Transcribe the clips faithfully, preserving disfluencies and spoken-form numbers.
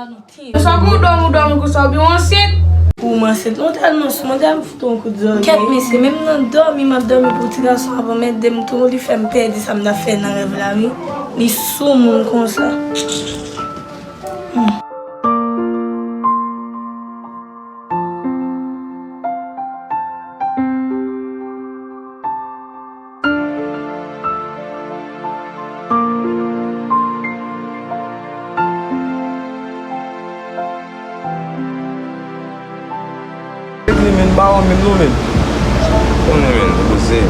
Sa kou dòmi, ou dòmi konsa, oubyen ou ansent? Ou m ansent, non, tèlman sou mwen, tèlman fout yon kout zòrye. Kèt, mesye, menm nan dòmi, m ap dòmi pou ti gason avan, men de m tou, li fè m pèdi sa m t ap fè nan rèv la, wi. Li sou moun konsa. Hmm. Li menm, ba w menm non, menm. Konnen, menm, poze.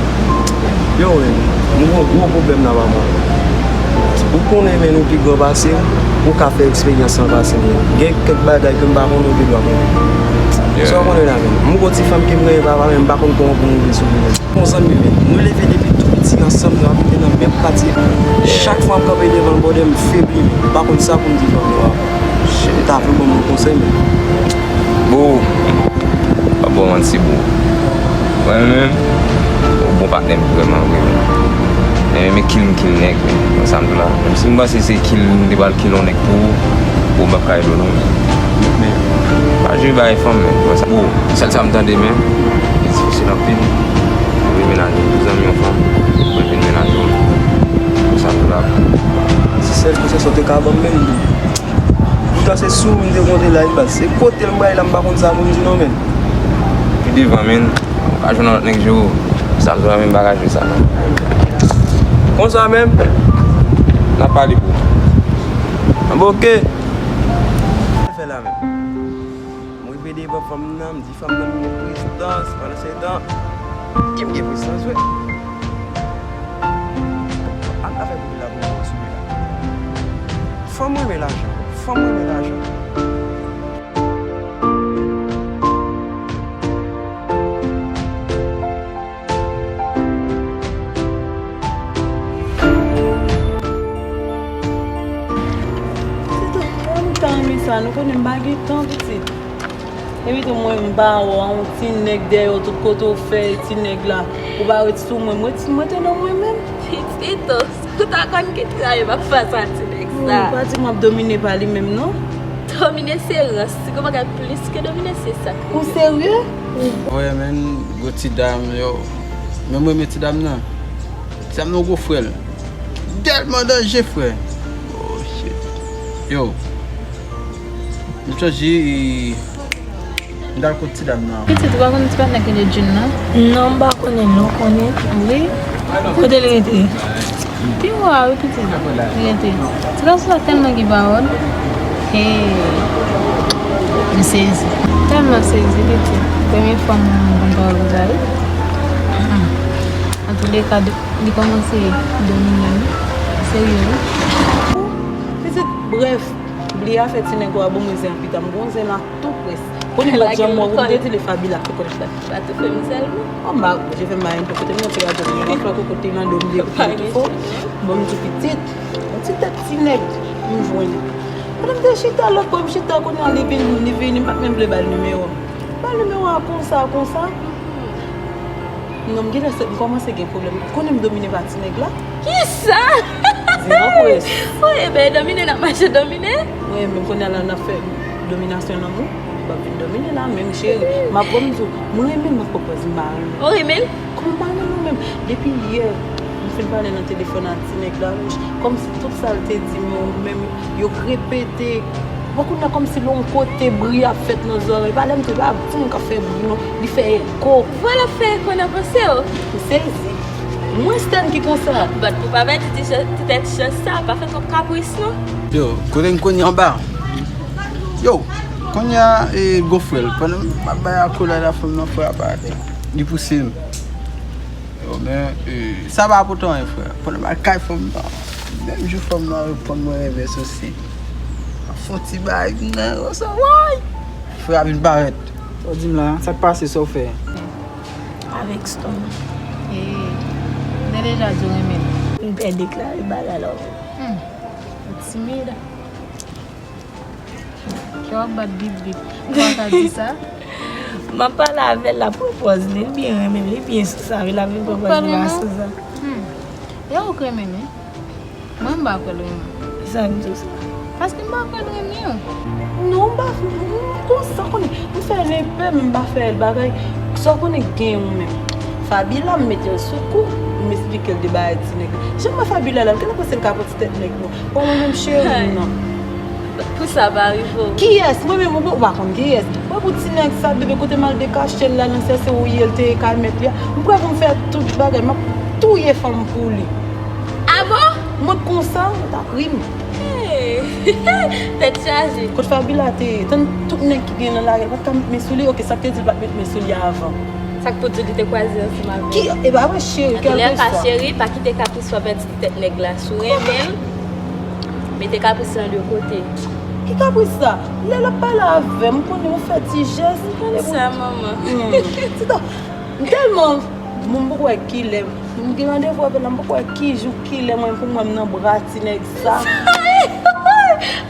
Yo, menm, m gon gwo pwoblèm la, papa. Ou konnen, menm, ou pi gran pase m, ou ka fè eksperyans lan pase m. Gen kèk bagay ke m pa konnen, ou pi gran konnen. Yeah. Sa w konnen la, menm. M gon ti fanm ke m renmen, papa, menm m pa konn kòman pou m rive sou li, menm. Bon zanmi, men, nou leve depi tou piti ansanm, nou abite nan menm katye. Chak fwa m kanpe devan l, brother, m febli, men m pa konn sa pou m di fanmi yo a. M ta vle w ban m yon konsèy, men. Bro, pa bon manti, bro. Mwen menm, ou bon patnè m vrèman vre, men. Men, men, men kill m kill nèg, men. Konn sa m di w la. Menm si m panse se kill m te pral kill yon nèg pou ou, bro, m p ap ka ede w non, men. Men, pa jwe bay fanm, men. Konn sa, bro, sèl sa m tande, men, li difisil anpil. Ou vin menaje pou zanmi yon fanm, ou vin menaje yon. Konsa tou la. Se sèl konsèy sa w te ka ban m menm, tou. Poutan se sou ou m te konte la, li bat. Se kote l m bay la, m pa konn sa pou m di non, menm. Pi devan, menm, ou ka jwenn yon lòt nèg jere w. Sa m di w la, menm, m pa ka jwe sa non. Konsa menm, n ap pale pou. Anben, oke. Sa l fè la menm? M rive devan fanm nan, m di fanm nan m gen prestans, pandan se tan, ki m gen prestans vre? Ak afè pou la pou mwen sou la. Fanm renmen lajan, fanm renmen lajan. Pitit, mwen m tan renmen sa, nou konnen m pa gen tan, pitit. Epi tou mwen m pa wè yon ti nèg dèyè w tout kote w fè ti nèg la. Ou pa ret sou mwen, mwen ti mwen te nan mwen menm. Pitit, ou ta konn ki travay m ap fè sa ti nèg sa. Ou pa di m ap domine pa li menm non. Domine se rans, si gon bagay plis ke domine se sa. Ou serye? Ou Wè, men, gwo ti dam, yo. Men mwen renmen ti dam nan. Ti dam nan gwo frè l. Tèlman danje, frè. Oh, shit. Yo. M chanje, e, m t al kot ti dam nan. Pitit, ou pa konn ti patnè ki rele June nan? Non, m pa konnen, non, konnen. Wi. Kote l rete? Pi wo a wi pitit. Rete. Ti gason sa tèlman gen pawòl. Hey. M sezi. Tèlman sezi pitit. Premye fwa m konn pawòl konsa wi. Antouleka, li kòmanse domine m. Serye wi. Pitit, brèf, bliye afè ti nèg ou a, bon, mwen zen an pita, m gon zen la tou près. Konnen m pa t janm wè w, m te di li Fabila ki konnen Fabila. Pa toufe m sèlman. An ba, je fè m pa yon kote m nan, te gade m nan fè kokote nan do m de kokote tou fò. Bon, m di pitit, yon ti tèt ti nèg, m jwenn. Pandan m te chita lòt bò, m chita kounye a, li vin, li vini, m pa t menm vle ba l nimewo m. Ba l nimewo a konsa, konsa. Non, m genlè se, m kòmanse gen pwoblèm. Konnen m domine pa ti nèg la. Kisa? Di an près. Wi, ebyen, domine n ap mache domine. Wi, men kounye a la, n ap fè dominasyon lanmou. M ap vin domine la, men m cheri. M ap, bon, m di w, m renmen l, m ap pran pòz m pa renmen. Ou renmen l? Kòman m pa renmen l menm? Depi yè, m fin pale nan telefòn ak ti nèg la, wouch, kòmsi tout sa l te di m yo, menm yo k repete. Bon, kounye a kòmsi l yon kote bri ap fèt nan zòrèy. Pa lè m di w, pa di m k ap fè bri non, li fè eko. Vwala fè eko nan panse w. M sezi. Mwen Stèn ki konsa. Bat pou pa bay ti, ti tèt chans sa, pa fè twòp kapris non. Yo, kote m kounye anba. Yo, kounye a, e, gon frè l. Pandan m ap bay akolad a fanm nan, frè a parèt. Li pouse m. Yo, men, e, sa pa pote anyen, frè. Pandan m al kay fanm nan, menm jou fanm nan reponn mwen revès osi. Fè yon ti bay, nan, konsa, way! Frè a vin parèt. Sa w di m la, sa k pase, sa w fè? Avèk Stone. E, m te deja di w renmen l. M te deklare bagay la, wi. Hmm. Ou timid. Kè w ap bat bip bip. Ou pa ka di sa. M ap pale avè l, l ap pran pòz li. Li byen renmen m, li byen sou sa, wi, l ap vin pran pòz li pa sou sa. Hmm. E ou k renmen l, wi. Mwen, m pa kwè l renmen w. Sa k di w sa? Paske m pa konn renmen w. Non, m pa, m konsa konnen. M fè l enpe, m pa fè l bagay. Sa w konnen gen ou menm. Fabila, m mete l sou kou, m esplike l de bagay ti nèg. Jan m wè Fabila la, l genlè panse l ka pran ti tèt nèg, non. Bon, mwen menm, cheri, non. Pou sa pa rive w. Kiyès? Mwen menm, ou pa konn kiyès. Mwen pou ti nèg sa, bebe, kote m al dekache l la, nan sèse ou ye, l te ye kay mèt li a. M prè pou m fè tout bagay, m ap touye fanm pou li. Ah bon? Mwen konsa, ou t ap ri m. Hey! Tèt chaje. Kot Fabila te ye? Tann tout nèg ki gen nan lari a, l pa t ka met men sou li. Oke, sa k te di l pa t met men sou li avan? Sa k pou di li te kwaze ansanm avè l? Ki, e pa vre, cheri, kèlkeswa. Antouka, cheri, pa kite kapris w ap pèdi tèt nèg la. Si w renmen l, mete kapris lan de kote. Ki kapris sa? Lè l ap pale avè m, m konnen ou fè ti jès. M konn sa, manman. Hmm. Ti tan, m tèlman, m poko wè kilè. M gen randevou avè l la, m poko wè ki jou, kilè mwen pou mwen m nan bra ti nèg sa.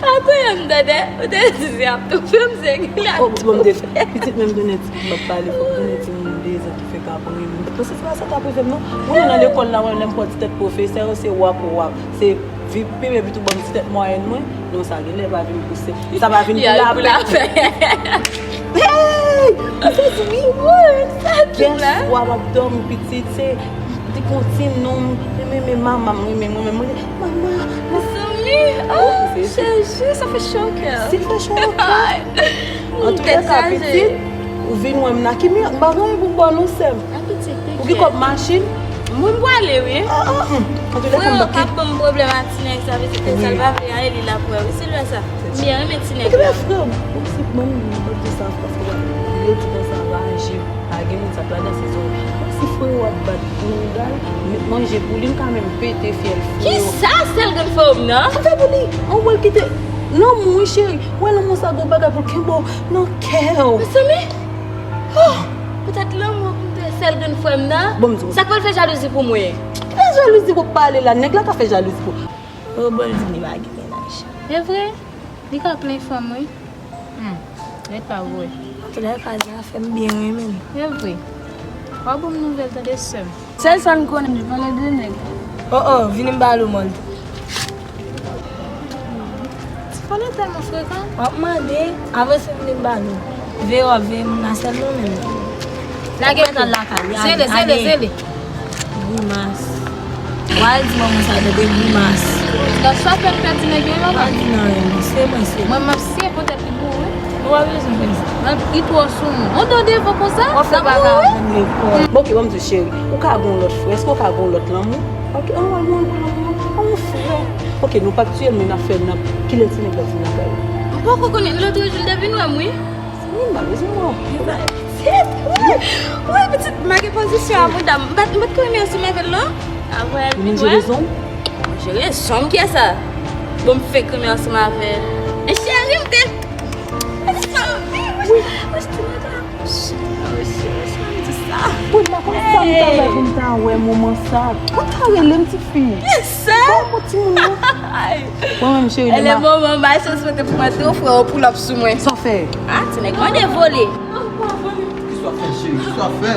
Akoyè m tande, ou te di se ap toufe m, se kilè ap toufe. Oh, bon, m te, pitit menm tounen ti, m ap pale, fòk tounen timoun de zan ki fè k ap ri m. Paske se pa sa k ap rive m, non. Mwen nan lekòl la, mwen, lè m pran ti tèt pwofesè yo, se w ap, w ap. Se vi-, pipi, pipi tou ban m ti tèt mwayèn mwen. Non, sa genlè pa vin pou se, sa pa vin pou lapè. Hey! Ou sezi wi? Wi, sa di la. Yèswa, m ap dòmi, pitit, se, te gon ti nonm, m renmen manman m, renmen mwen menm, mwen, manman, mezanmi, oh, Jezi, sa fè cho kè. Si fè cho kè. Antouka, pitit, ou vin wè m la, ki mirak, m pa gen anyen pou m ba w non, sè m. Ou gen kòb machin? Mwen pwale wi. Ah, ah, hmm. Antouka, frè m pa ka ban m pwoblèm ak ti nèg sa, vizite sa, l pa vle a, e li la pou wè wi, se lè sa. M byen renmen ti nèg la. Frè m, ou se mwen, mwen, mwen, sa, paske yo di konsa, raje, pa gen moun sa, pa nan sezon. Menm si frè w ap bat pou l, met manje pou li, m ka menm pete fyèl frè w. Kisa, sèl grenn frè w nan? Sa fè pou li. An wè l kite lanmou, wi, cheri. Wè lanmou sa, gon bagay pou l kenbe w nan kè w. Mezanmi! Oh! Poutèt lanmou pou m te sèl grenn frè m nan. Bon, m di w. Sa k pral fè jalouzi pou mwen? Ki jalouzi w ap pale la? Nèg la ka fè jalouzi pou. Oh, bon, l di m li pa gen mennaj. E vre? Li ka plenn fanm, wi. Hmm. Rete pa vre. Antouka, sa fè m byen renmen l. E vre. W a ban m nouvèl, tande, sè m. Sèl sa n konnen, nou pale de nèg. Oh, oh, vini m ba l ou, mòn. Ti Fòlè tèlman frekan. W ap mande, avanse vini m ba l ou. Veye w ap veye moun la sèlman menm. Lage kou. Zele, zele, zele. Grimas. W al di manman sa tande grimas. Gason ap fè m pèdi nèg yo, papa. Pa di nan anyen, non. Se mwen, se mwen. Mwen, m ap siye poutèt li pou ou, wi. Ou pa bezwen fè sa. Li twò sou mwen. On do devan konsa, w ap fè bagay avè m lekòl. Bon, oke, ban m di w, cheri, ou ka gen yon lòt frè. Èske w ka gen yon lòt lanmou? Oke, ann al gen yon lòt lanmou. Yon frè. Oke, nou p ap tiye l, men n ap fè l nan. Kilè ti nèg la vin lakay ou? M poko konnen, lòt jou l te vin wè m, wi. Wi, m pa bezwen wè w. Pitit, wi. Wi, pitit, m pa gen pozisyon a mouda m. M pa t, m pa t ka renmen ansanm avè l, non. Apre, l vin wè. Ou manje rezon? Manje rezon, kiyès sa? Bon, m fenk renmen ansanm avè l. E cheri, m te. Mezanmi, mwen, mwen, ti nèg la. Cheri, cheri, cheri, m di sa. Bon, m pa konn sa m ta wè pou m ta wè moman sa. Ou ta rele m tifi. Kiyès sa? Bon, bon, timoun, non. Mwen menm, cheri, demen. Moman, bay sa swete pou mwen tou, frè, ou pull up sou mwen. Sa w fè? Ah, ti nèg mande vole. Kisa w ap fè, cheri? Kisa w ap fè?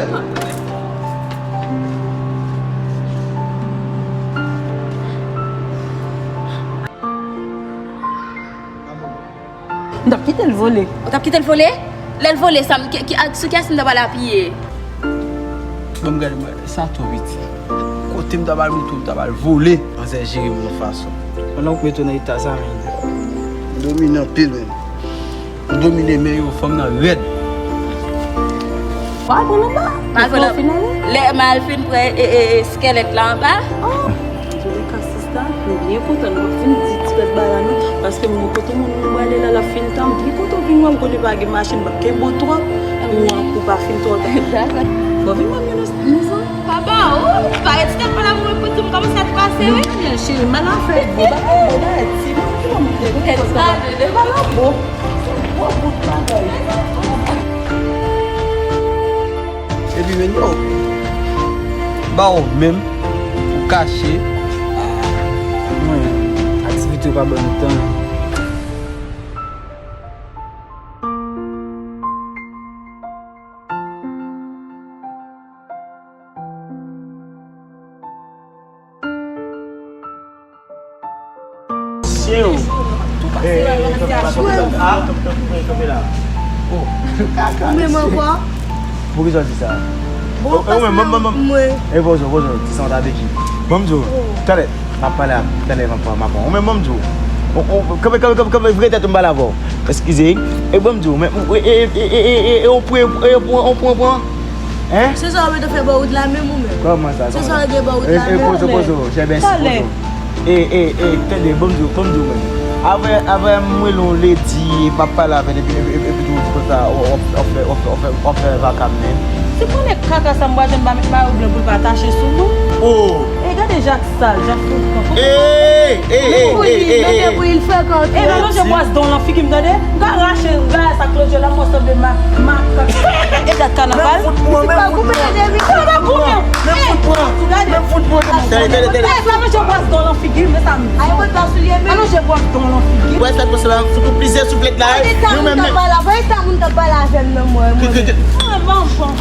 M t ap kite l vole. Ou t ap kite l vole? Lè l vole, sa m, ki, ki, ak, sou kiyès m ta pral apiye? Bon, m gade, mwen, sa twò piti. Kote m ta pral mete w, m ta pral vole. Manzè jere m yon fason. Pandan w mete w nan eta sa, men. M domine anpil, men. M domine, men yo, fanm nan rèd. Wa pran anba. Mal pran anba. Lè mal fin pran, e, e, e, skèlèt la anba. Oh. Antouka, sista, m byen kontan nou fin di ti kòs bagay nou, paske m wè kote moun nou prale la, l ap fin tan, m byen kontan w vin wè m, kote pa gen machin, m p ap kenbe w twòp, pou w pa fin twò ta. Dakò. Bon, vin wè m, Younès, mezon. Papa, ou pa rete tèt pa la pou mwen, pou tou, m kòmanse a trase, wi. Non, cheri, mal afè, bon, pa bon, bon, ti, bon, bon, bon, tèt pa la, bon, bon, bon, bagay. Epi men yo ba w menm pou kache. Mwen, aktivite yo pa ban nou tan. Tcheo. Ou menm ankò? Poukisa w di sa? Bon, ou menm, mwen, mwen, mwen. E poze w, poze w, ti san w ta vle di. Ban m di w, talè, m ap pale ak, talè, m ap pale ak ou menm, ban m di w. Kanpe, kanpe, kanpe, kanpe, vire tèt ou, m pale avè w. Eskize. E ban m di w, men, e, e, e, e, e, e, e, ou pran, e, ou pran, ou pran, pran. Hein? Se sa w mete fè bò wout la menm ou menm? Kòman sa? Se sa w gen bò wout la menm? E, poze w, poze w, chè, bèsi, poze w. E, e, e, tande, ban m di w, ban m di w, men. Avè, avè m rele w ledi, m ap pale avè l, epi, epi, epi, epi tou, di konsa, w, w, w ap fè, w ap fè, w ap fè, w ap fè vaka m, men. Si konnen kaka sa m pral jwenn ba met mayo blan pou l pa tache sou mwen. Oh! E gade jak sal, jak frekan. E, e, e, e, e, e, e. Mete bouyi l frekan. E, mwen lonje bwaz don lan figi m, tande? M ka rache rayè sa Claudio la, mwen sanble ma, makak. E dat kanaval. Menm fout mwen, menm fout mwen. Menm fout mwen. Menm fout mwen. Tande, tande, tande. E, sa lonje bwaz don lan figi, men sa m. Ay, mwen pa soulye, men. Alonje bwaz don lan figi. Wè sa konsa la, fout ou plizyè souflèt la. Yo menm, menm. Pale, pa eta moun k ap pale avè m nan mwen. Ki, ki, ki? Ah, bon, bon.